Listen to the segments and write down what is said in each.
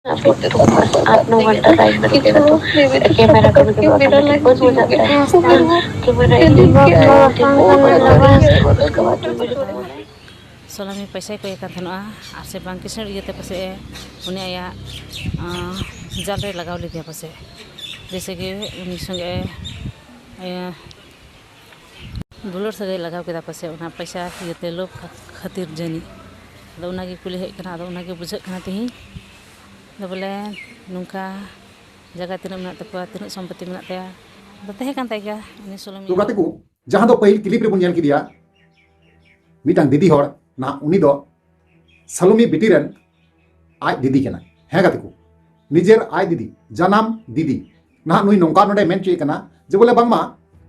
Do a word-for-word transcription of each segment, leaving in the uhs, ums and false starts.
आठ नौ घंटा लाइन में रुकेगा तो कैमरा कभी कभी ऑटोमेटिक बंद हो जाता है। कैमरा ᱥᱟᱞᱟᱢᱤ ᱯᱚᱭᱥᱟᱭ ᱠᱚᱭᱮ ᱠᱟᱱ ᱛᱟᱦᱮᱱᱚᱜᱼᱟ, ᱟᱨ ᱥᱮ ᱵᱟᱝ ᱠᱤᱥᱟᱹᱬ ᱤᱭᱟᱹᱛᱮ ᱯᱟᱥᱮᱡ ᱩᱱᱤ ᱟᱭᱟᱜ, ᱟᱸ, ᱡᱟᱞ ᱨᱮ ᱞᱟᱜᱟᱣ ᱞᱮᱫᱮᱭᱟ ᱯᱟᱥᱮᱡ, ᱡᱮᱭᱥᱮ ᱠᱤ ᱩᱱᱤ ᱥᱚᱸᱜᱮ, ᱤᱭᱟᱹ, ᱫᱩᱞᱟᱹᱲ ᱥᱟᱹᱜᱟᱹᱭ ᱞᱟᱜᱟᱣ ᱠᱮᱫᱟ ᱯᱟᱥᱮᱡ ᱚᱱᱟ ᱯᱚᱭᱥᱟ ᱤᱭᱟᱹᱛᱮ ᱞᱳᱵᱷ ᱠᱷᱟ-, ᱠᱷᱟᱹᱛᱤᱨ ᱡᱟᱹᱱᱤᱡ᱾ ᱟᱫᱚ ᱚᱱᱟᱜᱮ ᱠᱩᱞᱤ ᱦᱮᱡ ᱠᱟᱱᱟ, ᱟᱫᱚ ᱚᱱᱟᱜᱮ ᱵᱩᱡᱷᱟᱹᱜ ᱠᱟᱱᱟ ᱛᱤᱦᱤᱧ᱾ ᱟᱫᱚ ᱵᱚᱞᱮ ᱱᱚᱝᱠᱟ ᱡᱟᱭᱜᱟ ᱛᱤᱱᱟᱹᱜ ᱢᱮᱱᱟᱜ ᱛᱟᱠᱚᱣᱟ, ᱛᱤᱱᱟᱹᱜ ᱥᱚᱢᱯᱚᱛᱤ ᱢᱮᱱᱟᱜ ᱛᱟᱭᱟ, ᱟᱫᱚ ᱛᱟᱦᱮᱸ ᱠᱟᱱ ᱛᱟᱭ ᱜᱮᱭᱟ ᱩᱱᱤ ᱥᱳᱞᱳ ᱛᱚ ᱜᱟᱛᱮ ᱠᱚ, ᱡᱟᱦᱟᱸ ᱫᱚ ᱯᱟᱹᱦᱤᱞ ᱠᱞᱤᱯ ᱨᱮᱵᱚᱱ ᱧᱮᱞ ᱠᱮᱫᱮᱭᱟ, ᱢᱤᱫᱴᱟᱝ ᱫᱤᱫᱤ ᱦᱚᱲ, ᱱᱟᱦᱟᱜ ᱩᱱᱤ ᱫᱚ ᱥᱟᱞᱚᱢᱤ ᱵᱤᱴᱤ ᱨᱮᱱ ᱟᱡ ᱫᱤᱫᱤ ᱠᱟᱱᱟᱭ᱾ ᱦᱮᱸ ᱜᱟᱛᱮ ᱠᱚ, ᱱᱤᱡᱮᱨ ᱟᱡ ᱫᱤᱫᱤ, ᱡᱟᱱᱟᱢ ᱫᱤᱫᱤ᱾ ᱱᱟᱦᱟᱜ ᱱᱩᱭ ᱱᱚᱝᱠᱟ ᱱᱚᱰᱮ ᱢᱮᱱ ᱦᱚᱪᱚᱭᱮᱫ ᱠᱟᱱᱟ ᱡᱮ ᱵᱚᱞᱮ ᱵᱟᱝᱢᱟ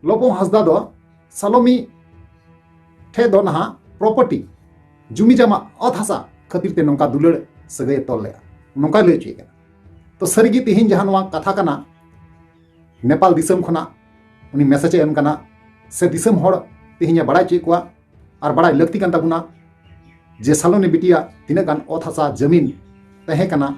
ᱞᱚᱵᱚ ᱦᱟᱸᱥᱫᱟ ᱫᱚ ᱥᱟᱞᱚᱢᱤ ᱴᱷᱮᱡ ᱫᱚ ᱱᱟᱦᱟᱜ ᱯᱨᱚᱯᱟᱨᱴᱤ, ᱡᱩᱢᱤ ᱡᱟᱢᱟ, ᱚᱛ ᱦᱟᱥᱟ ᱠᱷᱟᱹᱛᱤᱨ ᱛᱮ ᱱᱚᱝᱠᱟ ᱫᱩᱞᱟᱹᱲ ᱥᱟᱹᱜᱟᱹᱭ ᱮ ᱛᱚᱞ ᱞᱮᱫᱼᱟ, ᱱᱚᱝᱠᱟᱭ ᱞᱟᱹᱭ ᱦᱚᱪᱚᱭᱮᱫ ᱠᱟᱱᱟ᱾ ᱛᱚ ᱥᱟᱹᱨᱤᱜᱮ ᱛᱮᱦᱮᱧ ᱡᱟᱦᱟᱸ ᱱᱚᱣᱟ ᱠᱟᱛᱷᱟ ᱠᱟᱱᱟ, ᱱᱮᱯᱟᱞ ᱫᱤᱥᱚᱢ ᱠᱷᱚᱱᱟᱜ ᱩᱱᱤ ᱢᱮᱥᱮᱡᱽ ᱮ ᱮᱢ ᱠᱟᱱᱟ, ᱥᱮ ᱫᱤᱥᱚᱢ ᱦᱚᱲ ᱛᱮᱦᱮᱧ ᱮ ᱵᱟᱲᱟᱭ ᱦᱚᱪᱚᱭᱮᱫ ᱠᱚᱣᱟ, ᱟᱨ ᱵᱟᱲᱟᱭ ᱞᱟᱹᱠᱛᱤ ᱠᱟᱱ ᱛᱟᱵᱚᱱᱟ ᱡᱮ ᱥᱟᱞᱚᱱᱤ ᱵᱤᱴᱤᱭᱟᱜ ᱛᱤᱱᱟᱹᱜ ᱜᱟᱱ ᱚᱛ ᱦᱟᱥᱟ ᱡᱟᱹᱢᱤᱱ ᱛᱟᱦᱮᱸ ᱠᱟᱱᱟ,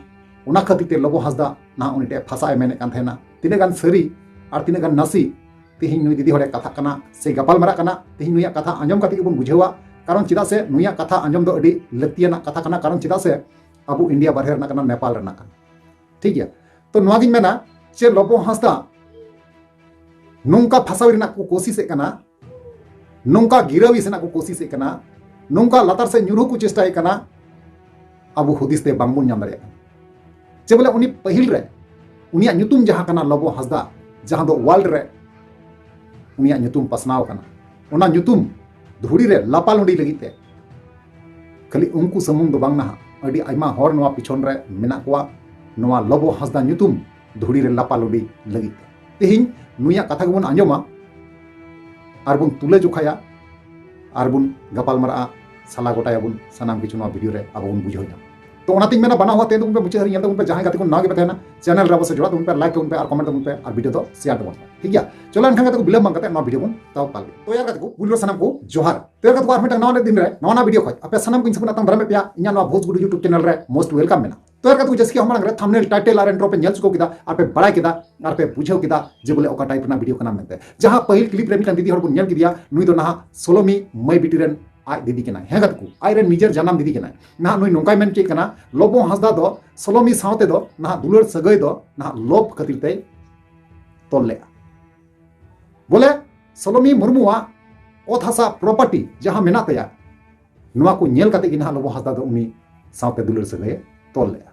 ᱚᱱᱟ ᱠᱷᱟᱹᱛᱤᱨ ᱛᱮ ᱞᱚᱵᱚ ᱦᱟᱸᱥᱫᱟ ᱱᱟᱦᱟᱜ ᱩᱱᱤ ᱴᱷᱮᱱ ᱯᱷᱟᱥᱟ ᱮ ᱢᱮᱱᱮᱫ ᱠᱟᱱ ᱛᱟᱦᱮᱱᱟ᱾ ᱛᱤᱱᱟᱹᱜ ᱜᱟᱱ ᱥᱟᱹᱨᱤ ᱟᱨ ᱛᱤᱱᱟᱹᱜ ᱜᱟᱱ ᱱᱟᱥᱮ ᱛᱮᱦᱮᱧ ᱱᱩᱭ ᱫᱤᱫᱤ ᱦᱚᱲᱮ ᱠᱟᱛᱷᱟᱜ ᱠᱟᱱᱟ ᱥᱮ ᱜᱟᱯᱟᱞ ᱢᱟᱨᱟᱜ ᱠᱟᱱᱟ, ᱛᱮᱦᱮᱧ ᱱᱩᱭᱟᱜ ᱠᱟᱛᱷᱟ ᱟᱸᱡᱚᱢ ᱠᱟᱛᱮ ᱜᱮᱵᱚᱱ ᱵᱩᱡᱷᱟᱹᱣᱟ᱾ ᱠᱟᱨᱚᱱ ᱪᱮᱫᱟᱜ ᱥᱮ ᱱᱩᱭᱟᱜ ᱠᱟᱛᱷᱟ ᱟᱸᱡᱚᱢ ᱫᱚ ᱟᱹᱰᱤ ᱞᱟᱹᱠᱛᱤᱭᱟᱱᱟᱜ ᱠᱟᱛᱷᱟ ᱠᱟᱱᱟ, ᱠᱟᱨᱚᱱ ᱪᱮᱫᱟᱜ ᱥᱮ ᱟᱵᱚ ᱤᱱᱰᱤᱭᱟ ᱵᱟᱨᱦᱮ ᱨᱮᱱᱟᱜ ᱠᱟᱱᱟ, ᱱᱮᱯᱟᱞ ᱨᱮᱱᱟᱜ ᱠᱟᱱᱟ᱾ ᱴᱷᱤᱠ ᱜᱮᱭᱟ, ᱛᱚ ᱱᱚᱣᱟ ᱜᱤᱧ ᱢᱮᱱᱟ ᱡᱮ ᱞᱚᱵᱚ ᱦᱟᱸᱥᱫᱟ ᱱᱚᱝᱠᱟ ᱯᱷᱟᱥᱟᱣ ᱨᱮᱱᱟᱜ ᱠᱚ ᱠᱳᱥᱤᱥᱮᱫ ᱠᱟᱱᱟ, ᱱᱚᱝᱠᱟ ᱜᱤᱨᱟᱹᱣᱤᱥ ᱨᱮᱱᱟᱜ ᱠᱚ ᱠᱳᱥᱤᱥᱮᱫ ᱠᱟᱱᱟ, ᱱᱚᱝᱠᱟ ᱞᱟᱛᱟᱨ ᱥᱮᱫ ᱧᱩᱨᱦᱩ ᱠᱚ ᱪᱮᱥᱴᱟᱭᱮᱫ ᱠᱟᱱᱟ, ᱟᱵᱚ ᱦᱩᱫᱤᱥ ᱛᱮ ᱵᱟᱝᱵᱚᱱ ᱧᱟᱢ ᱫᱟᱲᱮᱭᱟᱜ ᱠᱟᱱᱟ᱾ ᱡᱮ ᱵᱚᱞᱮ ᱩᱱᱤ ᱯᱟᱹᱦᱤᱞ ᱨᱮ ᱩᱱᱤᱭᱟᱜ ᱧᱩᱛᱩᱢ ᱡᱟᱦᱟᱸ ᱠᱟᱱᱟ ᱞᱚᱵᱚ ᱦᱟᱸᱥᱫᱟ, ᱡᱟᱦᱟᱸ ᱫᱚ ᱣᱟᱨᱞᱰ ᱨᱮ ᱩᱱᱤᱭᱟᱜ ᱧᱩᱛᱩᱢ ᱯᱟᱥᱱᱟᱣ ᱠᱟᱱᱟ, ᱚᱱᱟ ᱧᱩᱛᱩᱢ ᱫᱷᱩᱲᱤ ᱨᱮ ᱞᱟᱯᱟᱞᱩᱸᱰᱤ ᱞᱟᱹᱜᱤᱫ ᱛᱮ ᱠᱷᱟᱹᱞᱤ ᱩᱱᱠᱩ ᱥᱩᱢᱩᱝ ᱫᱚ ᱵᱟᱝ, ᱱᱟᱦᱟᱜ ᱟᱹᱰᱤ ᱟᱭᱢᱟ ᱦᱚᱲ ᱱᱚᱣᱟ ᱯᱤᱪᱷᱚᱱ ᱨᱮ ᱢᱮᱱᱟᱜ ᱠᱚᱣᱟ, ᱱᱚᱣᱟ ᱞᱚᱵᱚ ᱦᱟᱸᱥᱫᱟ ᱧᱩᱛᱩᱢ ᱫᱷᱩᱲᱤ ᱨᱮ ᱞᱟᱯᱟᱞᱩᱸᱰᱤ ᱞᱟᱹᱜᱤᱫ ᱛᱮ᱾ ᱛᱮᱦᱮᱧ ᱱᱩᱭᱟᱜ ᱠᱟᱛᱷᱟ ᱜᱮᱵᱚᱱ ᱟᱸᱡᱚᱢᱟ, ᱟᱨ ᱵᱚᱱ ᱛᱩᱞᱟᱹ ᱡᱚᱠᱷᱟᱭᱟ, ᱟᱨ ᱵᱚᱱ ᱜᱟᱯᱟᱞ ᱢᱟᱨᱟᱜᱼᱟ, ᱥᱟᱞᱟ ᱜᱚᱴᱟᱭᱟᱵᱚᱱ, ᱥᱟᱱᱟᱢ ᱠᱤᱪᱷᱩ ᱱᱚᱣᱟ ᱵᱷᱤᱰᱤᱭᱳ ᱨᱮ ᱟᱵᱚ ᱵᱚᱱ ᱵᱩᱡᱷᱟᱹᱣ ᱧᱟᱢᱟ᱾ ᱛᱚ ᱚᱱᱟᱛᱤᱧ ᱢᱮᱱᱟ, ᱵᱟᱱᱟ ᱦᱚᱲ ᱛᱮ ᱛᱟᱵᱚᱱ ᱯᱮ, ᱢᱩᱪᱟᱹᱫ ᱦᱟᱹᱨᱤᱡ ᱧᱮᱞ ᱛᱟᱵᱚᱱ ᱯᱮ᱾ ᱡᱟᱦᱟᱸᱭ ᱜᱟᱛᱮ ᱠᱚ ᱱᱟᱣᱟ ᱜᱮᱯᱮ ᱛᱟᱦᱮᱱᱟ, ᱪᱮᱱᱮᱞ ᱨᱮ ᱟᱵᱚ ᱥᱮ ᱡᱚᱲᱟᱣ ᱛᱟᱵᱚᱱ ᱯᱮ, ᱟᱨ ᱠᱚᱢᱮᱱᱴ ᱛᱟᱵᱚᱱ ᱯᱮ, ᱟᱨ ᱵᱷᱤᱰᱤᱭᱳ ᱫᱚ ᱥᱮᱭᱟᱨ ᱛᱟᱵᱚᱱ ᱯᱮ, ᱴᱷᱤᱠ ᱜᱮᱭᱟ? ᱪᱚᱞᱚ ᱮᱱᱠᱷᱟᱱ ᱜᱟᱛᱮ ᱠᱚ, ᱵᱤᱞᱚᱢ ᱵᱟᱝ ᱠᱟᱛᱮ ᱱᱚᱣᱟ ᱵᱷᱤᱰᱤᱭᱳ ᱵᱚᱱ ᱛᱟᱣ ᱯᱟᱞ ᱜᱮ᱾ ᱛᱚ ᱭᱟᱨ ᱜᱟᱛᱮ ᱠᱚ, ᱯᱩᱭᱞᱩ ᱨᱮ ᱥᱟᱱᱟᱢ ᱠᱚ ᱡᱚᱦᱟᱨ᱾ ᱛᱚ ᱭᱟᱨ ᱜᱟᱛᱮ ᱠᱚ, ᱟᱨ ᱢᱤᱫᱴᱟᱝ ᱱᱟᱣᱟ ᱫᱤᱱ ᱨᱮ ᱱᱟᱣᱟ ᱱᱟᱣᱟ ᱵᱷᱤᱰᱤᱭᱳ ᱠᱷᱚᱡ ᱟᱯᱮ ᱥᱟᱱᱟᱢ ᱠᱚᱧ ᱥᱟᱹᱜᱩᱱ ᱟᱛᱟᱝ ᱫᱟᱨᱟᱢᱮᱫ ᱯᱮᱭᱟ ᱤᱧᱟᱹᱜ ᱱᱚᱣᱟ ᱵᱷᱳᱡᱽ ᱜᱩᱰᱩ YouTube ᱪᱮᱱᱮᱞ ᱨᱮ most welcome ᱢᱮᱱᱟᱜᱼᱟ᱾ ᱛᱚ ᱮᱨ ᱠᱟᱛᱮ ᱠᱚ ᱡᱟᱹᱥᱠᱤᱭᱟ ᱦᱚᱲ ᱢᱟᱲᱟᱝ ᱨᱮ ᱛᱷᱟᱢᱱᱮᱞ ᱴᱟᱭᱴᱮᱞ ᱟᱨ ᱮᱱᱴᱨᱚ ᱯᱮ ᱧᱮᱞ ᱪᱩᱠᱟᱹᱣ ᱠᱮᱫᱟ ᱟᱨ ᱯᱮ ᱵᱟᱲᱟᱭ ᱠᱮᱫᱟ ᱟᱨ ᱯᱮ ᱵᱩᱡᱷᱟᱹᱣ ᱠᱮᱫᱟ ᱡᱮ ᱵᱚᱞᱮ ᱚᱠᱟ ᱴᱟᱭᱤᱯ ᱨᱮᱱᱟᱜ ᱵᱷᱤᱰᱤᱭᱳ ᱠᱟᱱᱟ ᱢᱮᱱᱛᱮ᱾ ᱡᱟᱦᱟᱸ ᱯᱟᱹᱦᱤᱞ ᱠᱞᱤᱯ ᱨᱮ ᱢᱤᱫᱴᱟᱝ ᱫᱤᱫᱤ ᱦᱚᱲ ᱵᱚᱱ ᱧᱮᱞ ᱠᱮᱫᱮᱭᱟ, ᱱᱩᱭ ᱫᱚ ᱱᱟᱦᱟᱜ ᱥᱳᱞᱳᱢᱤ ᱢᱟᱹᱭ ᱵᱤᱴᱤ ᱨᱮᱱ ᱟᱡ ᱫᱤᱫᱤ ᱠᱟᱱᱟᱭ᱾ ᱦᱮᱸ ᱜᱟᱛᱮ ᱠᱚ, ᱟᱡ ᱨᱮᱱ ᱱᱤᱡᱮᱨ ᱡᱟᱱᱟᱢ ᱫᱤᱫᱤ ᱠᱟᱱᱟᱭ᱾ ᱱᱟᱦᱟᱜ ᱱᱩᱭ ᱱᱚᱝᱠᱟᱭ ᱢᱮᱱ ᱪᱮᱫ ᱠᱟᱱᱟ, ᱞᱚᱵᱚ ᱦᱟᱸᱥᱫᱟ ᱫᱚ ᱥᱳᱞᱳᱢᱤ ᱥᱟᱶᱛᱮ ᱫᱚ ᱱᱟᱦᱟᱜ ᱫᱩᱞᱟᱹᱲ ᱥᱟᱹᱜᱟᱹᱭ ᱫᱚ ᱱᱟᱦᱟᱜ ᱞᱳᱵᱷ ᱠᱷᱟᱹᱛᱤᱨ ᱛᱮᱭ ᱛᱚᱞ ᱞᱮᱫᱼᱟ᱾ ᱵᱚᱞᱮ ᱥᱳᱞᱳᱢᱤ ᱢᱩᱨᱢᱩᱣᱟᱜ ᱚᱛ ᱦᱟᱥᱟ ᱯᱨᱚᱯᱟᱨᱴᱤ ᱡᱟᱦᱟᱸ ᱢᱮᱱᱟᱜ ᱛᱟᱭᱟ, ᱱᱚᱣᱟ ᱠᱚ ᱧᱮᱞ ᱠᱟᱛᱮ ᱜᱮ ᱱᱟᱦᱟᱜ ᱞᱚᱵᱚ ᱦᱟᱸᱥᱫᱟ ᱫᱚ ᱩᱱᱤ ᱥᱟᱶᱛᱮ ᱫᱩᱞᱟᱹᱲ ᱥᱟᱹᱜᱟᱹᱭᱮ ᱛᱚᱞ ᱞᱮᱫᱼᱟ᱾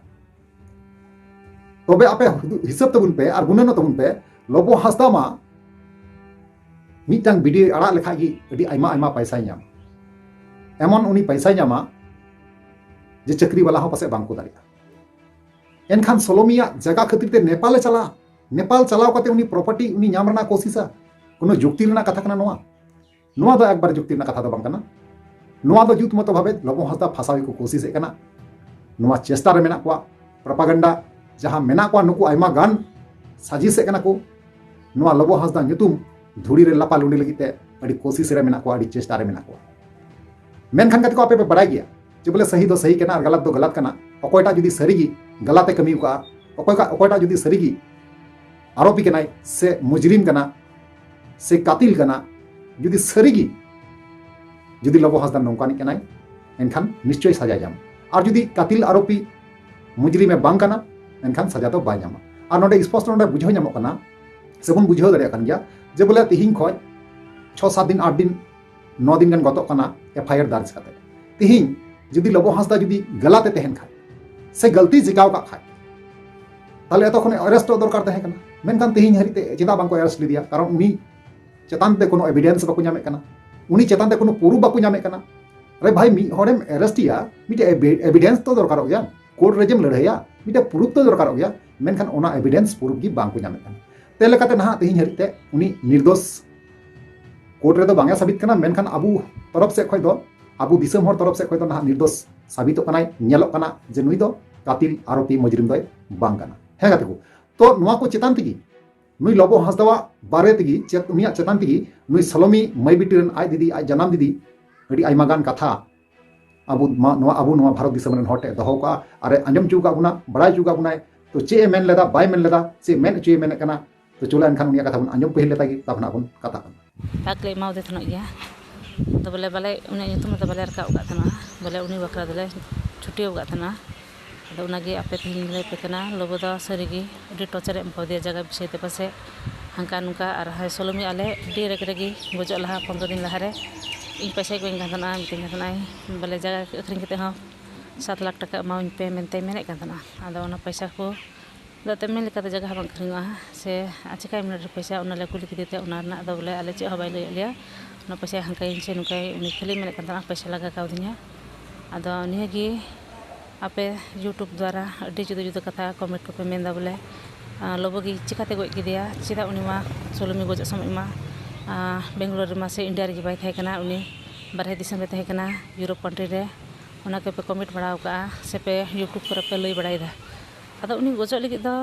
ᱛᱚᱵᱮ ᱟᱯᱮ ᱦᱤᱥᱟᱹᱵ ᱛᱟᱵᱚᱱ ᱯᱮ ᱟᱨ ᱜᱩᱱᱟᱹᱱᱚᱜ ᱛᱟᱵᱚᱱ ᱯᱮ, ᱞᱚᱵᱚ ᱦᱟᱸᱥᱫᱟ ᱢᱟ ᱢᱤᱫᱴᱟᱝ ᱵᱷᱤᱰᱤᱭᱳ ᱟᱲᱟᱜ ᱞᱮᱠᱷᱟᱡ ᱜᱮ ᱟᱹᱰᱤ ᱟᱭᱢᱟ ᱟᱭᱢᱟ ᱯᱟᱭᱥᱟᱭ ᱧᱟᱢᱟ᱾ ᱮᱢᱚᱱ ᱩᱱᱤ ᱯᱟᱭᱥᱟᱭ ᱧᱟᱢᱟ ᱡᱮ ᱪᱟᱹᱠᱨᱤ ᱵᱟᱞᱟ ᱦᱚᱸ ᱯᱟᱥᱮᱡ ᱵᱟᱝ ᱠᱚ ᱫᱟᱲᱮᱭᱟᱜᱼᱟ᱾ ᱮᱱᱠᱷᱟᱱ ᱥᱳᱞᱳᱢᱤᱭᱟᱜ ᱡᱟᱭᱜᱟ ᱠᱷᱟᱹᱛᱤᱨ ᱛᱮ ᱱᱮᱯᱟᱞᱮ ᱪᱟᱞᱟᱜᱼᱟ᱾ ᱱᱮᱯᱟᱞ ᱪᱟᱞᱟᱣ ᱠᱟᱛᱮ ᱩᱱᱤ ᱯᱨᱚᱯᱟᱨᱴᱤ ᱩᱱᱤ ᱧᱟᱢ ᱨᱮᱱᱟᱜ ᱠᱳᱥᱤᱥᱟ᱾ ᱠᱳᱱᱳ ᱡᱩᱠᱛᱤ ᱨᱮᱱᱟᱜ ᱠᱟᱛᱷᱟ ᱠᱟᱱᱟ ᱱᱚᱣᱟ? ᱱᱚᱣᱟ ᱫᱚ ᱮᱠᱵᱟᱨ ᱡᱩᱠᱛᱤ ᱨᱮᱱᱟᱜ ᱠᱟᱛᱷᱟ ᱫᱚ ᱵᱟᱝ ᱠᱟᱱᱟ᱾ ᱱᱚᱣᱟ ᱫᱚ ᱡᱩᱛ ᱢᱚᱛᱚ ᱵᱷᱟᱵᱮ ᱞᱚᱵᱚ ᱦᱟᱸᱥᱫᱟ ᱯᱷᱟᱥᱟᱣ ᱜᱮᱠᱚ ᱠᱳᱥᱤᱥᱮᱫ ᱠᱟᱱᱟ᱾ ᱱᱚᱣᱟ ᱪᱮᱥᱴᱟ ᱨᱮ ᱢᱮᱱᱟᱜ ᱠᱚᱣᱟ᱾ ᱯᱨᱚᱯᱟᱜᱮᱱᱰᱟ ᱡᱟᱦᱟᱸ ᱢᱮᱱᱟᱜ ᱠᱚᱣᱟ, ᱱᱩᱠᱩ ᱟᱭᱢᱟ ᱜᱟᱱ ᱥᱟᱡᱤᱥᱮᱫ ᱠᱟᱱᱟ ᱠᱚ ᱱᱚᱣᱟ ᱞᱚᱵᱚ ᱦᱟᱸᱥᱫᱟ ᱧᱩᱛᱩᱢ ᱫᱷᱩᱲᱤ ᱨᱮ ᱞᱟᱯᱟ ᱞᱩᱸᱰᱤ ᱞᱟᱹᱜᱤᱫ ᱛᱮ᱾ ᱟᱹᱰᱤ ᱠᱳᱥᱤᱥ ᱨᱮ ᱢᱮᱱᱟᱜ ᱠᱚᱣᱟ, ᱟᱹᱰᱤ ᱪᱮᱥᱴᱟ ᱨᱮ ᱢᱮᱱᱟᱜ ᱠᱚᱣᱟ᱾ ᱢᱮᱱᱠᱷᱟᱱ ᱜᱟᱛᱮ ᱠᱚ, ᱟᱯᱮ ᱯᱮ ᱵᱟᱲᱟᱭ ᱜᱮᱭᱟ ᱡᱮ ᱵᱚᱞᱮ ᱥᱟᱹᱦᱤ ᱫᱚ ᱥᱟᱹᱦᱤ ᱠᱟᱱᱟ ᱟᱨ ᱜᱟᱞᱟᱛ ᱫᱚ ᱜᱟᱞᱟᱛ ᱠᱟᱱᱟ᱾ ᱚᱠᱚᱭᱴᱟᱜ ᱡᱩᱫᱤ ᱥᱟᱹᱨᱤᱜᱮ ᱜᱟᱞᱟᱛ ᱮ ᱠᱟᱹᱢᱤ ᱟᱠᱟᱫᱼᱟ, ᱚᱠᱚᱭ ᱠᱟ-, ᱚᱠᱚᱭᱴᱟᱜ ᱡᱩᱫᱤ ᱥᱟᱹᱨᱤᱜᱮ ᱟᱨᱳᱯᱤ ᱠᱟᱱᱟᱭ ᱥᱮ ᱢᱩᱡᱽᱨᱤᱢ ᱠᱟᱱᱟ ᱥᱮ ᱠᱟᱛᱤᱞ ᱠᱟᱱᱟ, ᱡᱩᱫᱤ ᱥᱟᱹᱨᱤᱜᱮ ᱡᱩᱫᱤ ᱞᱚᱵᱚ ᱦᱟᱸᱥᱫᱟ ᱱᱚᱝᱠᱟᱱᱤᱡ ᱠᱟᱱᱟᱭ, ᱮᱱᱠᱷᱟᱱ ᱱᱤᱥᱪᱚᱭ ᱥᱟᱡᱟ ᱧᱟᱢ᱾ ᱟᱨ ᱡᱩᱫᱤ ᱠᱟᱛᱤᱞ ᱟᱨᱳᱯᱤ ᱢᱩᱡᱽᱨᱤᱢᱮ ᱵᱟᱝ ᱠᱟᱱᱟ, ᱮᱱᱠᱷᱟᱱ ᱥᱟᱡᱟ ᱫᱚ ᱵᱟᱭ ᱧᱟᱢᱟ᱾ ᱟᱨ ᱱᱚᱰᱮ ᱥᱯᱚᱥᱴᱚ ᱱᱚᱰᱮ ᱵᱩᱡᱷᱟᱹᱣ ᱧᱟᱢᱚᱜ ᱠᱟᱱᱟ, ᱥᱮᱵᱚᱱ ᱵᱩᱡᱷᱟᱹᱣ ᱫᱟᱲᱮᱭᱟᱜ ᱠᱟᱱ ᱜᱮᱭᱟ ᱡᱮ ᱵᱚᱞᱮ ᱛᱤᱦᱤᱧ ᱠᱷᱚᱱ ᱪᱷᱚ ᱥᱟᱛ ᱫᱤᱱ, ᱟᱴ ᱫᱤᱱ, ᱱᱚ ᱫᱤᱱ ᱜᱟᱱ ᱜᱚᱛᱚᱜ ᱠᱟᱱᱟ ᱮᱯᱷ ᱟᱭ ᱟᱨ ᱫᱟᱨᱡᱽ ᱠᱟᱛᱮ᱾ ᱛᱤᱦᱤᱧ ᱡᱩᱫᱤ ᱞᱚᱵᱚ ᱦᱟᱸᱥᱫᱟ ᱡᱩᱫᱤ ᱜᱟᱞᱟᱛ ᱮ ᱛᱟᱦᱮᱱ ᱠᱷᱟᱡ ᱥᱮ ᱜᱟᱹᱞᱛᱤ ᱪᱤᱠᱟᱣ ᱠᱟᱜ ᱠᱷᱟᱡ, ᱛᱟᱦᱞᱮ ᱮᱛᱚᱠᱷᱚᱱ ᱟᱨᱮᱥᱴᱚᱜ ᱫᱚᱨᱠᱟᱨ ᱛᱟᱦᱮᱸ ᱠᱟᱱᱟ᱾ ᱢᱮᱱᱠᱷᱟᱱ ᱛᱤᱦᱤᱧ ᱦᱟᱹᱨᱤᱡ ᱛᱮ ᱪᱮᱫᱟᱜ ᱵᱟᱝᱠᱚ ᱟᱨᱮᱥᱴ ᱞᱮᱫᱮᱭᱟ? ᱠᱟᱨᱚᱱ ᱩᱱᱤ ᱪᱮᱛᱟᱱ ᱛᱮ ᱠᱳᱱᱳ ᱮᱵᱤᱰᱮᱱᱥ ᱵᱟᱠᱚ ᱧᱟᱢᱮᱫ ᱠᱟᱱᱟ, ᱩᱱᱤ ᱪᱮᱛᱟᱱ ᱛᱮ ᱠᱳᱱᱳ ᱯᱨᱩᱯᱷ ᱵᱟᱠᱚ ᱧᱟᱢᱮᱫ ᱠᱟᱱᱟ᱾ ᱟᱨᱮ ᱵᱷᱟᱭ, ᱢᱤᱫ ᱦᱚᱲᱮᱢ ᱟᱨᱮᱥᱴ ᱮᱭᱟ, ᱢᱤᱫᱴᱮᱡ ᱮᱵᱤ-, ᱮᱵᱤᱰᱮᱱᱥ ᱛᱚ ᱫᱚᱨᱠᱟᱨᱚᱜ ᱜᱮᱭᱟ᱾ ᱠᱳᱨᱴ ᱨᱮ ᱡᱮᱢ ᱞᱟᱹᱲᱦᱟᱹᱭᱟ, ᱢᱤᱫᱴᱮᱡ ᱯᱨᱩᱯᱷ ᱛᱚ ᱫᱚᱨᱠᱟᱨᱚᱜ ᱜᱮᱭᱟ᱾ ᱢᱮᱱᱠᱷᱟᱱ ᱚᱱᱟ ᱮᱵᱤᱰᱮᱱᱥ ᱯᱨᱩᱯᱷ ᱜᱮ ᱵᱟᱝ ᱠᱚ ᱧᱟᱢᱮᱫ ᱠᱟᱱᱟ᱾ ᱛᱮ ᱞᱮᱠᱟᱛᱮ ᱱᱟᱦᱟᱜ ᱛᱮᱦᱮᱧ ᱦᱟᱹᱨᱤᱡ ᱛᱮ ᱩᱱᱤ ᱱᱤᱨᱫᱳᱥ ᱠᱳᱨᱴ ᱨᱮᱫᱚ ᱵᱟᱝ ᱮ ᱥᱟᱵᱤᱛ ᱠᱟᱱᱟ᱾ ᱢᱮᱱᱠᱷᱟᱱ ᱟᱵᱚ ᱛᱚᱨᱚᱯ ᱥᱮᱫ ᱠᱷᱚᱡ ᱫᱚ, ᱟᱵᱚ ᱫᱤᱥᱚᱢ ᱦᱚᱲ ᱛᱚᱨᱚᱯ ᱥᱮᱫ ᱠᱷᱚᱡ ᱫᱚ ᱱᱟᱦᱟᱜ ᱱᱤᱨᱫᱳᱥ ᱥᱟᱵᱤᱛᱚᱜ ᱠᱟᱱᱟᱭ, ᱧᱮᱞᱚᱜ ᱠᱟᱱᱟ ᱡᱮ ᱱᱩᱭ ᱫᱚ ᱠᱟᱛᱤᱞ ᱟᱨᱳᱯᱤ ᱢᱩᱡᱽᱨᱤᱢ ᱫᱚᱭ ᱵᱟᱝ ᱠᱟᱱᱟ᱾ ᱦᱮᱸ ᱜᱟᱛᱮ ᱠᱚ, ᱛᱚ ᱱᱚᱣᱟ ᱠᱚ ᱪᱮᱛᱟᱱ ᱛᱮᱜᱮ ᱱᱩᱭ ᱞᱚᱵᱚ ᱦᱟᱸᱥᱫᱟᱣᱟᱜ ᱵᱟᱨᱮ ᱛᱮᱜᱮ, ᱪᱮᱫ, ᱩᱱᱤᱭᱟᱜ ᱪᱮᱛᱟᱱ ᱛᱮᱜᱮ ᱱᱩᱭ ᱥᱟᱞᱚᱢᱤ ᱢᱟᱹᱭ ᱵᱤᱴᱤ ᱨᱮᱱ ᱟᱡ ᱫᱤᱫᱤ, ᱟᱡ ᱡᱟᱱᱟᱢ ᱫᱤᱫᱤ ᱟᱹᱰᱤ ᱟᱭᱢᱟ ᱜᱟᱱ ᱠᱟᱛᱷᱟ ᱟᱵᱚ ᱢᱟ ᱱᱚᱣᱟ, ᱟᱵᱚ ᱱᱚᱣᱟ ᱵᱷᱟᱨᱚᱛ ᱫᱤᱥᱚᱢ ᱨᱮᱱ ᱦᱚᱲ ᱴᱷᱮᱱ ᱫᱚᱦᱚ ᱠᱟᱜᱼᱟ ᱟᱨ ᱮ ᱟᱸᱡᱚᱢ ᱦᱚᱪᱚ ᱟᱠᱟᱫ ᱵᱚᱱᱟ, ᱵᱟᱲᱟᱭ ᱦᱚᱪᱚ ᱟᱠᱟᱫ ᱵᱚᱱᱟᱭ᱾ ᱛᱚ ᱪᱮᱫ ᱮ ᱢᱮᱱ ᱞᱮᱫᱟ, ᱵᱟᱭ ᱢᱮᱱ ᱞᱮᱫᱟ, ᱪᱮᱫ ᱢᱮᱱ ᱦᱚᱪᱚᱭᱮ ᱢᱮᱱᱮᱫ ᱠᱟᱱᱟ, ᱛᱚ ᱪᱚᱞᱚ ᱮᱱᱠᱷᱟᱱ ᱩᱱᱤᱭᱟᱜ ᱠᱟᱛᱷᱟ ᱵᱚᱱ ᱟᱸᱡᱚᱢ ᱯᱟᱹᱦᱤᱞ ᱞᱮᱛᱟ ᱜᱮ, ᱛᱟᱨᱯᱚᱨ ᱱᱟᱜ ᱵᱚᱱ ᱠᱟᱛᱷᱟᱜ ᱠᱟᱱᱟ᱾ ᱰᱟᱠ ᱞᱮ ᱮᱢᱟᱣᱟᱫᱮ ᱛᱟᱦᱮᱱᱚᱜ ᱜᱮᱭᱟ᱾ ᱟᱫᱚ ᱵᱚᱞᱮ ᱵᱟᱞᱮ, ᱩᱱᱤᱭᱟᱜ ᱧᱩᱛᱩᱢ ᱫᱚ ᱵᱟᱞᱮ ᱨᱟᱠᱟᱵ ᱟᱠᱟᱫ ᱛᱟᱦᱮᱱᱟ, ᱵᱚᱞᱮ ᱩᱱᱤ ᱵᱟᱠᱷᱨᱟ ᱫᱚᱞᱮ ᱪᱷᱩᱴᱤᱭᱟᱹᱣ ᱟᱠᱟᱫ ᱛᱟᱦᱮᱱᱟ᱾ ᱟᱫᱚ ᱚᱱᱟᱜᱮ ᱟᱯᱮ ᱛᱮᱦᱮᱧ ᱞᱟᱹᱭ ᱟᱯᱮ ᱠᱟᱱᱟ, ᱞᱚᱵᱚ ᱫᱚ ᱥᱟᱹᱨᱤᱜᱮ ᱟᱹᱰᱤ ᱴᱚᱨᱪᱟᱨ ᱮ ᱮᱢ ᱠᱟᱣᱫᱮᱭᱟ ᱡᱟᱭᱜᱟ ᱵᱤᱥᱚᱭ ᱛᱮ ᱯᱟᱥᱮᱡ ᱦᱟᱱᱠᱟ ᱱᱚᱝᱠᱟ᱾ ᱟᱨ ᱦᱟᱭ ᱥᱳᱞᱳᱢᱤ ᱟᱞᱮ ᱟᱹᱰᱤ ᱨᱮᱜᱮ ᱨᱮᱜᱮ ᱜᱚᱡᱚᱜ ᱞᱟᱦᱟ ᱯᱚᱱᱨᱚ ᱫᱤᱱ ᱞᱟᱦᱟᱨᱮ ᱤᱧ ᱯᱚᱭᱥᱟᱭ ᱠᱚᱭᱤᱧ ᱠᱟᱱ ᱛᱟᱦᱮᱱᱟ, ᱢᱤᱛᱟᱹᱧ ᱠᱟᱱ ᱛᱟᱦᱮᱱᱟᱭ ᱵᱚᱞᱮ ᱡᱟᱭᱜᱟ ᱟᱹᱠᱷᱨᱤᱧ ᱠᱟᱛᱮ ᱦᱚᱸ ᱥᱟᱛ ᱞᱟᱠᱷ ᱴᱟᱠᱟ ᱮᱢᱟᱣᱟᱹᱧ ᱯᱮ ᱢᱮᱱᱛᱮᱭ ᱢᱮᱱᱮᱫ ᱠᱟᱱ ᱛᱟᱦᱮᱱᱟ᱾ ᱟᱫᱚ ᱚᱱᱟ ᱯᱚᱭᱥᱟ ᱠᱚ ᱫᱚ ᱮᱱᱛᱮᱫ ᱢᱮᱱ ᱞᱮᱠᱟᱛᱮ ᱡᱟᱭᱜᱟ ᱦᱚᱸ ᱵᱟᱝ ᱟᱹᱠᱷᱨᱤᱧᱚᱜᱼᱟ ᱥᱮ ᱪᱮᱠᱟᱭ ᱢᱮᱱᱟ ᱰᱷᱮᱨ ᱯᱚᱭᱥᱟ, ᱚᱱᱟ ᱞᱮ ᱠᱩᱞᱤ ᱠᱮᱫᱮ ᱛᱮ ᱚᱱᱟ ᱨᱮᱱᱟᱜ ᱫᱚ ᱵᱚᱞᱮ ᱟᱞᱮ ᱪᱮᱫ ᱦᱚᱸ ᱵᱟᱭ ᱞᱟᱹᱭᱟᱫ ᱞᱮᱭᱟ᱾ ᱚᱱᱟ ᱯᱚᱭᱥᱟᱭ ᱦᱟᱱᱠᱟᱭᱟᱹᱧ ᱥᱮ ᱱᱚᱝᱠᱟᱭ, ᱩᱱᱤ ᱠᱷᱟᱹᱞᱤ ᱢᱮᱱᱮᱫ ᱠᱟᱱ ᱛᱟᱦᱮᱱᱟ ᱯᱚᱭᱥᱟ ᱞᱟᱜᱟ ᱠᱟᱣᱫᱤᱧᱟ᱾ ᱟᱫᱚ ᱱᱤᱭᱟᱹᱜᱮ ᱟᱯᱮ YouTube ᱫᱣᱟᱨᱟ ᱟᱹᱰᱤ ᱡᱩᱫᱟᱹ ᱡᱩᱫᱟᱹ ᱠᱟᱛᱷᱟ ᱠᱚᱢᱮᱱᱴ ᱠᱚᱯᱮ ᱢᱮᱱᱫᱟ ᱵᱚᱞᱮ, ᱟᱨ ᱞᱚᱵᱚ ᱜᱮ ᱪᱤᱠᱟᱛᱮ ᱜᱚᱡ ᱠᱮᱫᱮᱭᱟ? ᱪᱮᱫᱟᱜ ᱩᱱᱤ ᱢᱟ ᱥᱳᱞᱳᱢᱤ ᱜᱚᱡᱚᱜ ᱥᱚᱢᱚᱭ ᱢᱟ, ᱟᱨ ᱵᱮᱝᱜᱟᱞᱳᱨ ᱨᱮᱢᱟ ᱥᱮ ᱤᱱᱰᱤᱭᱟ ᱨᱮᱜᱮ ᱵᱟᱭ ᱛᱟᱦᱮᱸ ᱠᱟᱱᱟ, ᱩᱱᱤ ᱵᱟᱨᱦᱮ ᱫᱤᱥᱚᱢ ᱨᱮ ᱛᱟᱦᱮᱸ ᱠᱟᱱᱟ, ᱤᱭᱩᱨᱳᱯ ᱠᱟᱱᱴᱨᱤ ᱨᱮ᱾ ᱚᱱᱟ ᱠᱚᱯᱮ ᱠᱚᱢᱮᱱᱴ ᱵᱟᱲᱟ ᱟᱠᱟᱜᱼᱟ ᱥᱮ ᱯᱮ YouTube ᱠᱚᱨᱮ ᱯᱮ ᱞᱟᱹᱭ ᱵᱟᱲᱟᱭᱮᱫᱟ᱾ ᱟᱫᱚ ᱩᱱᱤ ᱜᱚᱡᱚᱜ ᱞᱟᱹᱜᱤᱫ ᱫᱚ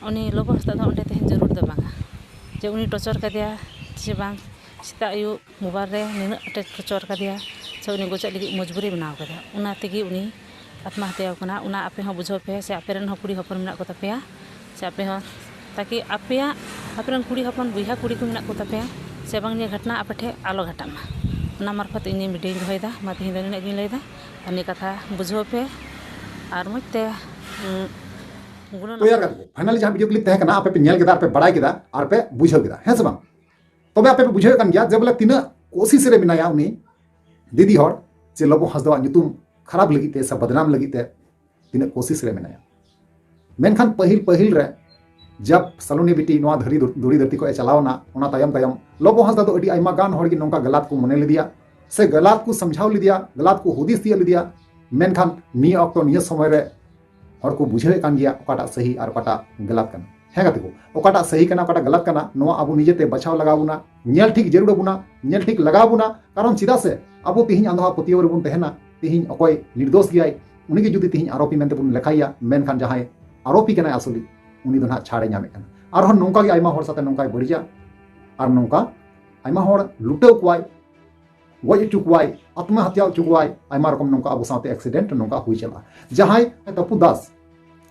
ᱩᱱᱤ ᱞᱚᱵᱚ ᱦᱟᱸᱥᱫᱟ ᱫᱚ ᱚᱸᱰᱮ ᱛᱟᱦᱮᱱ ᱡᱟᱹᱨᱩᱲ ᱫᱚ ᱵᱟᱝᱟ, ᱡᱮ ᱩᱱᱤ ᱴᱚᱨᱪᱟᱨ ᱠᱟᱫᱮᱭᱟ ᱥᱮ ᱵᱟᱝ, ᱥᱮᱛᱟᱜ ᱟᱹᱭᱩᱵ ᱢᱳᱵᱟᱭᱤᱞ ᱨᱮ ᱱᱤᱱᱟᱹᱜ ᱟᱸᱴᱮ ᱴᱚᱨᱪᱟᱨ ᱠᱟᱫᱮᱭᱟ ᱥᱮ ᱩᱱᱤ ᱜᱚᱡᱚᱜ ᱞᱟᱹᱜᱤᱫ ᱢᱚᱡᱽᱵᱩᱨᱤ ᱵᱮᱱᱟᱣ ᱠᱟᱫᱮᱭᱟ, ᱚᱱᱟ ᱛᱮᱜᱮ ᱩᱱᱤ ᱟᱛᱢᱟᱦᱟᱛᱭᱟᱣ ᱠᱟᱱᱟ᱾ ᱚᱱᱟ ᱟᱯᱮ ᱦᱚᱸ ᱵᱩᱡᱷᱟᱹᱣ ᱯᱮ, ᱥᱮ ᱟᱯᱮ ᱨᱮᱱ ᱦᱚᱸ ᱠᱩᱲᱤ ᱦᱚᱯᱚᱱ ᱢᱮᱱᱟᱜ ᱠᱚ ᱛᱟᱯᱮᱭᱟ, ᱥᱮ ᱟᱯᱮ ᱦᱚᱸ, ᱛᱟᱠᱤ ᱟᱯᱮᱭᱟᱜ, ᱟᱯᱮ ᱨᱮᱱ ᱠᱩᱲᱤ ᱦᱚᱯᱚᱱ ᱵᱚᱭᱦᱟ ᱠᱩᱲᱤ ᱠᱚ ᱢᱮᱱᱟᱜ ᱠᱚ ᱛᱟᱯᱮᱭᱟ ᱥᱮ ᱵᱟᱝ, ᱱᱤᱭᱟᱹ ᱜᱷᱚᱴᱱᱟ ᱟᱯᱮ ᱴᱷᱮᱱ ᱟᱞᱚ ᱜᱷᱟᱴᱟᱜ ᱢᱟ᱾ ᱚᱱᱟ ᱢᱟᱨᱯᱷᱚᱛ ᱤᱧ ᱱᱤᱭᱟᱹ ᱵᱷᱤᱰᱤᱭᱳᱧ ᱫᱚᱦᱚᱭᱮᱫᱟ᱾ ᱢᱟ ᱛᱮᱦᱮᱧ ᱫᱚ ᱱᱤᱱᱟᱹᱜ ᱜᱤᱧ ᱞᱟᱹᱭᱮᱫᱟ᱾ ᱟᱨ ᱱᱤᱭᱟᱹ ᱠᱟᱛᱷᱟ ᱵᱩᱡᱷᱟᱹᱣ ᱯᱮ ᱟᱨ ᱢᱚᱡᱽ ᱛᱮ, ᱩᱸ, ᱜᱩᱱᱟᱹᱱᱚᱜ ᱛᱚᱭᱟᱨ ᱯᱮ᱾ ᱠᱟᱛᱮ ᱯᱷᱟᱭᱱᱟᱞᱤ ᱡᱟᱦᱟᱸ ᱵᱷᱤᱰᱤᱭᱳ ᱠᱞᱤᱯ ᱛᱟᱦᱮᱸ ᱠᱟᱱᱟ, ᱟᱯᱮ ᱯᱮ ᱧᱮᱞ ᱠᱮᱫᱟ, ᱟᱨ ᱯᱮ ᱵᱟᱲᱟᱭ ᱠᱮᱫᱟ, ᱟᱨ ᱯᱮ ᱵᱩᱡᱷᱟᱹᱣ ᱠᱮᱫᱟ, ᱦᱮᱸ ᱥᱮ ᱵᱟᱝ? ᱛᱚᱵᱮ ᱟᱯᱮ ᱯᱮ ᱵᱩᱡᱷᱟᱹᱣᱮᱫ ᱠᱟᱱ ᱜᱮᱭᱟ ᱡᱮ ᱵᱚᱞᱮ ᱛᱤᱱᱟᱹᱜ ᱠᱳᱥᱤᱥ ᱨᱮ ᱢᱮᱱᱟᱭᱟ ᱩᱱᱤ ᱫᱤᱫᱤ ᱦᱚᱲ, ᱡᱮ ᱞᱚᱵᱚ ᱦᱟᱸᱥᱫᱟᱣᱟᱜ ᱧᱩᱛᱩᱢ ᱠᱷᱟᱨᱟᱯ ᱞᱟᱹᱜᱤᱫ ᱛᱮ ᱥᱮ ᱵᱚᱫᱱᱟᱢ ᱞᱟᱹᱜᱤᱫ ᱛᱮ ᱛᱤᱱᱟᱹᱜ ᱠᱳᱥᱤᱥ ᱨᱮ ᱢᱮᱱᱟᱭᱟ᱾ ᱢᱮᱱᱠᱷᱟᱱ ᱯᱟᱹᱦᱤᱞ ᱯᱟᱹᱦᱤᱞ ᱨᱮ ᱡᱟᱵ ᱥᱟᱞᱩᱱᱤ ᱵᱤᱴᱤ ᱱᱚᱣᱟ ᱫᱷᱟᱹᱨᱤ ᱫᱷᱩ-, ᱫᱷᱩᱲᱤ ᱫᱷᱟᱹᱨᱛᱤ ᱠᱷᱚᱱ ᱮ ᱪᱟᱞᱟᱣ ᱮᱱᱟ, ᱚᱱᱟ ᱛᱟᱭᱚᱢ ᱛᱟᱭᱚᱢ ᱞᱚᱵᱚ ᱦᱟᱸᱥᱫᱟ ᱫᱚ ᱟᱹᱰᱤ ᱟᱭᱢᱟ ᱜᱟᱱ ᱦᱚᱲ ᱜᱮ ᱱᱚᱝᱠᱟ ᱜᱟᱞᱟᱛ ᱠᱚ ᱢᱚᱱᱮ ᱞᱮᱫᱮᱭᱟ ᱥᱮ ᱜᱟᱞᱟᱛ ᱠᱚ ᱥᱟᱢᱡᱷᱟᱣ ᱞᱮᱫᱮᱭᱟ, ᱜᱟᱞᱟᱛ ᱠᱚ ᱦᱩᱫᱤᱥ ᱛᱤᱭᱟᱹᱜ ᱞᱮᱫᱮᱭᱟ᱾ ᱢᱮᱱᱠᱷᱟᱱ ᱱᱤᱭᱟᱹ ᱚᱠᱛᱚ, ᱱᱤᱭᱟᱹ ᱥᱚᱢᱚᱭ ᱨᱮ ᱦᱚᱲ ᱠᱚ ᱵᱩᱡᱷᱟᱹᱣᱮᱫ ᱠᱟᱱ ᱜᱮᱭᱟ ᱚᱠᱟᱴᱟᱜ ᱥᱟᱹᱦᱤ ᱟᱨ ᱚᱠᱟᱴᱟᱜ ᱜᱟᱞᱟᱛ ᱠᱟᱱᱟ᱾ ᱦᱮᱸ ᱜᱟᱛᱮ ᱠᱚ, ᱚᱠᱟᱴᱟᱜ ᱥᱟᱹᱦᱤ ᱠᱟᱱᱟ, ᱚᱠᱟᱴᱟᱜ ᱜᱟᱞᱟᱛ ᱠᱟᱱᱟ, ᱱᱚᱣᱟ ᱟᱵᱚ ᱱᱤᱡᱮᱛᱮ ᱵᱟᱪᱷᱟᱣ ᱞᱟᱜᱟᱣ ᱵᱚᱱᱟ, ᱧᱮᱞ ᱴᱷᱤᱠ ᱡᱟᱹᱨᱩᱲ ᱟᱵᱚᱱᱟ, ᱧᱮᱞ ᱴᱷᱤᱠ ᱞᱟᱜᱟᱣ ᱵᱚᱱᱟ᱾ ᱠᱟᱨᱚᱱ ᱪᱮᱫᱟᱜ ᱥᱮ ᱟᱵᱚ ᱛᱤᱦᱤᱧ ᱟᱸᱫᱷᱟ ᱯᱟᱹᱛᱭᱟᱹᱣ ᱨᱮᱵᱚᱱ ᱛᱟᱦᱮᱱᱟ, ᱛᱤᱦᱤᱧ ᱚᱠᱚᱭ ᱱᱤᱨᱫᱳᱥ ᱜᱮᱭᱟᱭ, ᱩᱱᱤᱜᱮ ᱡᱩᱫᱤ ᱛᱤᱦᱤᱧ ᱟᱨᱳᱯᱤ ᱢᱮᱱᱛᱮ ᱵᱚᱱ ᱞᱮᱠᱷᱟᱭᱮᱭᱟ, ᱢᱮᱱᱠᱷᱟᱱ ᱡᱟᱦᱟᱸᱭ ᱟᱨᱳᱯᱤ ᱠᱟᱱᱟᱭ ᱟᱥᱚᱞᱤ, ᱩᱱᱤ ᱫᱚ ᱱᱟᱦᱟᱜ ᱪᱷᱟᱲᱮ ᱧᱟᱢᱮᱫ ᱠᱟᱱᱟ᱾ ᱟᱨᱦᱚᱸ ᱱᱚᱝᱠᱟ ᱜᱮ ᱟᱭᱢᱟ ᱦᱚᱲ ᱥᱟᱛᱮ ᱱᱚᱝᱠᱟᱭ ᱵᱟᱹᱲᱤᱡᱟ, ᱟᱨ ᱱᱚᱝᱠᱟ ᱟᱭᱢᱟ ᱦᱚᱲ ᱞᱩᱴᱟᱹᱣ ᱠᱚᱣᱟᱭ, ᱜᱚᱡ ᱦᱚᱪᱚ ᱠᱚᱣᱟᱭ, ᱟᱛᱢᱟ ᱦᱟᱛᱭᱟ ᱦᱚᱪᱚ ᱠᱚᱣᱟᱭ, ᱟᱭᱢᱟ ᱨᱚᱠᱚᱢ ᱱᱚᱝᱠᱟ ᱟᱵᱚ ᱥᱟᱶᱛᱮ ᱮᱠᱥᱤᱰᱮᱱᱴ ᱱᱚᱝᱠᱟ ᱦᱩᱭ ᱪᱟᱞᱟᱜᱼᱟ᱾ ᱡᱟᱦᱟᱸᱭ ᱛᱟᱯᱩ ᱫᱟᱥ,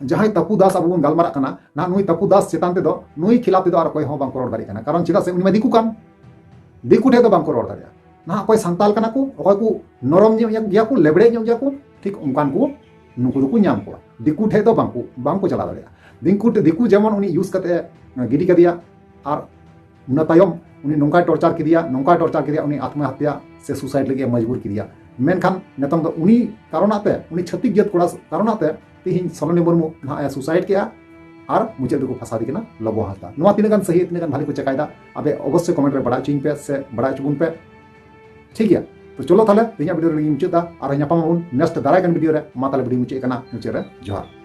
ᱡᱟᱦᱟᱸᱭ ᱛᱟᱯᱩ ᱫᱟᱥ ᱟᱵᱚ ᱵᱚᱱ ᱜᱟᱞᱢᱟᱨᱟᱜ ᱠᱟᱱᱟ, ᱱᱟᱦᱟᱜ ᱱᱩᱭ ᱛᱟᱯᱩ ᱫᱟᱥ ᱪᱮᱛᱟᱱ ᱛᱮᱫᱚ, ᱱᱩᱭ ᱠᱷᱤᱞᱟᱯ ᱛᱮᱫᱚ ᱟᱨ ᱚᱠᱚᱭ ᱦᱚᱸ ᱵᱟᱝ ᱠᱚ ᱨᱚᱲ ᱫᱟᱲᱮᱭᱟᱜ ᱠᱟᱱᱟ, ᱠᱟᱨᱚᱱ ᱪᱮᱫᱟᱜ ᱥᱮ ᱩᱱᱤ ᱢᱟ ᱫᱤᱠᱩ ᱠᱟᱱ᱾ ᱫᱤᱠᱩ ᱴᱷᱮᱱ ᱫᱚ ᱵᱟᱝ ᱠᱚ ᱨᱚᱲ ᱫᱟᱲᱮᱭᱟᱜᱼᱟ᱾ ᱱᱟᱦᱟᱜ ᱚᱠᱚᱭ ᱥᱟᱱᱛᱟᱞ ᱠᱟᱱᱟ ᱠᱚ, ᱚᱠᱚᱭ ᱠᱚ ᱱᱚᱨᱚᱢ ᱧᱚᱜ ᱜᱮᱭᱟ ᱠᱚ, ᱞᱮᱵᱲᱮᱡ ᱧᱚᱜ ᱜᱮᱭᱟ ᱠᱚ, ᱴᱷᱤᱠ ᱚᱱᱠᱟᱱ ᱠᱚ ᱱᱩᱠᱩ ᱫᱚᱠᱚ ᱧᱟᱢ ᱠᱚᱣᱟ᱾ ᱫᱤᱠᱩ ᱴᱷᱮᱱ ᱫᱚ ᱵᱟᱝᱠᱚ, ᱵᱟᱝᱠᱚ ᱪᱟᱞᱟᱣ ᱫᱟᱲᱮᱭᱟᱜᱼᱟ᱾ ᱫᱤᱠᱩ, ᱫᱤᱠᱩ ᱡᱮᱢᱚᱱ ᱩᱱᱤ ᱤᱭᱩᱡᱽ ᱠᱟᱛᱮ ᱜᱤᱰᱤ ᱠᱟᱫᱮᱭᱟ, ᱟᱨ ᱤᱱᱟᱹ ᱛᱟᱭᱚᱢ ᱩᱱᱤ ᱱᱚᱝᱠᱟᱭ ᱴᱚᱨᱪᱟᱨ ᱠᱮᱫᱮᱭᱟ, ᱱᱚᱝᱠᱟᱭ ᱴᱚᱨᱪᱟᱨ ᱠᱮᱫᱮᱭᱟ, ᱩᱱᱤ ᱟᱛᱢᱟ ᱦᱟᱛᱭᱟ ᱥᱮ ᱥᱩᱥᱟᱭᱤᱰ ᱞᱟᱹᱜᱤᱫ ᱮ ᱢᱚᱡᱽᱵᱩᱨ ᱠᱮᱫᱮᱭᱟ᱾ ᱢᱮᱱᱠᱷᱟᱱ ᱱᱤᱛᱚᱝ ᱫᱚ ᱩᱱᱤ ᱠᱟᱨᱚᱱᱟᱜ ᱛᱮ, ᱩᱱᱤ ᱪᱷᱟᱹᱛᱤᱠ ᱡᱟᱹᱛ ᱠᱚᱲᱟ ᱠᱟᱨᱚᱱᱟᱜ ᱛᱮ ᱛᱮᱦᱮᱧ ᱥᱚᱞᱚᱱᱤ ᱢᱩᱨᱢᱩ ᱱᱟᱦᱟᱜ ᱮ ᱥᱩᱥᱟᱭᱤᱰ ᱠᱮᱜᱼᱟ ᱟᱨ ᱢᱩᱪᱟᱹᱫ ᱨᱮᱠᱚ ᱯᱷᱟᱸᱥᱟ ᱫᱮ ᱠᱟᱱᱟ ᱞᱚᱵᱚ ᱦᱟᱸᱥᱫᱟ᱾ ᱱᱚᱣᱟ ᱛᱤᱱᱟᱹᱜ ᱜᱟᱱ ᱥᱟᱹᱦᱤ, ᱛᱤᱱᱟᱹᱜ ᱜᱟᱱ ᱵᱷᱟᱞᱮ ᱠᱚ ᱪᱮᱠᱟᱭᱮᱫᱟ, ᱟᱯᱮ ᱚᱵᱚᱥᱥᱳᱭ ᱠᱚᱢᱮᱱᱴ ᱨᱮ ᱵᱟᱲᱟᱭ ᱦᱚᱪᱚᱧ ᱯᱮ ᱥᱮ ᱵᱟᱲᱟᱭ ᱦᱚᱪᱚ ᱵᱚᱱ ᱯᱮ᱾ ᱴᱷᱤᱠ ᱜᱮᱭᱟ, ᱛᱚ ᱪᱚᱞᱚ ᱛᱟᱦᱞᱮ ᱛᱮᱦᱮᱧᱟᱜ ᱵᱷᱤᱰᱤᱭᱳ ᱨᱮᱜᱮ ᱢᱩᱪᱟᱹᱫ ᱫᱟ, ᱟᱨᱦᱚᱸ ᱧᱟᱯᱟᱢ ᱟᱵᱚᱱ ᱱᱮᱠᱥᱴ ᱫᱟᱨᱟᱭ ᱠᱟᱱ ᱵᱷᱤᱰᱤᱭᱳ ᱨᱮ᱾ ᱢᱟ ᱛᱟᱦᱞᱮ ᱵᱷᱤᱰᱤᱭᱳ ᱢᱩᱪᱟᱹᱫ ᱠᱟᱱᱟ, ᱢᱩᱪᱟᱹᱫ ᱨᱮ ᱡᱚᱦᱟᱨ᱾